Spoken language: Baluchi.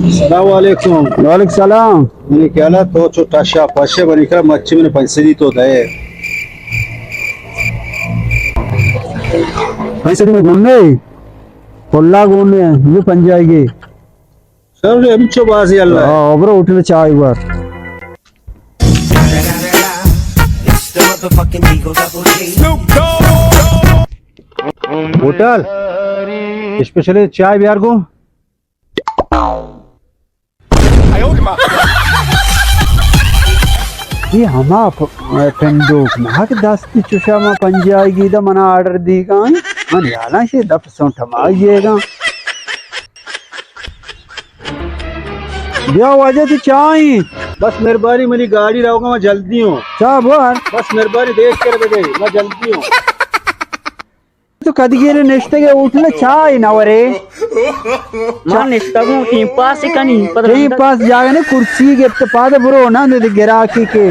السلام علیکم۔ وعلیکم السلام۔ منی خیال ءَ تو چو ٹشا پشے بنی کرا مچی من پنچ سدی تو دئے۔ پنچ سدی من گون نے، کلا گون نے، یہ پنجائی گے۔ سر، ہمچو بازی اللہ۔ ہاں، برو ہوٹل چائے بار۔ ہوٹل، اسپیشل چائے بیار گو۔ اے ہما پ-، پنڈوک ناک دستی چوشا ما پنجائی گیدا منا آرڈر دیگا ایں۔ من یالاں شے دپ سوں ٹمائی گا۔ بیا واجہ تی چائیں۔ بس مہربانی، منی گاڑی روگا، ما جلدی ہوں۔ چا بوار۔ بس مہربانی، دیکھ کر بدے، ما جلدی ہوں۔ تو کدگیر نشتگے ہوٹل چائے نہ ورے؟ ما نشتگوں، ٹیم پاس کنی، پتہ ٹیم پاس جاگہ نے، کرسی گپت پاد برو نا، دے گراکی کے۔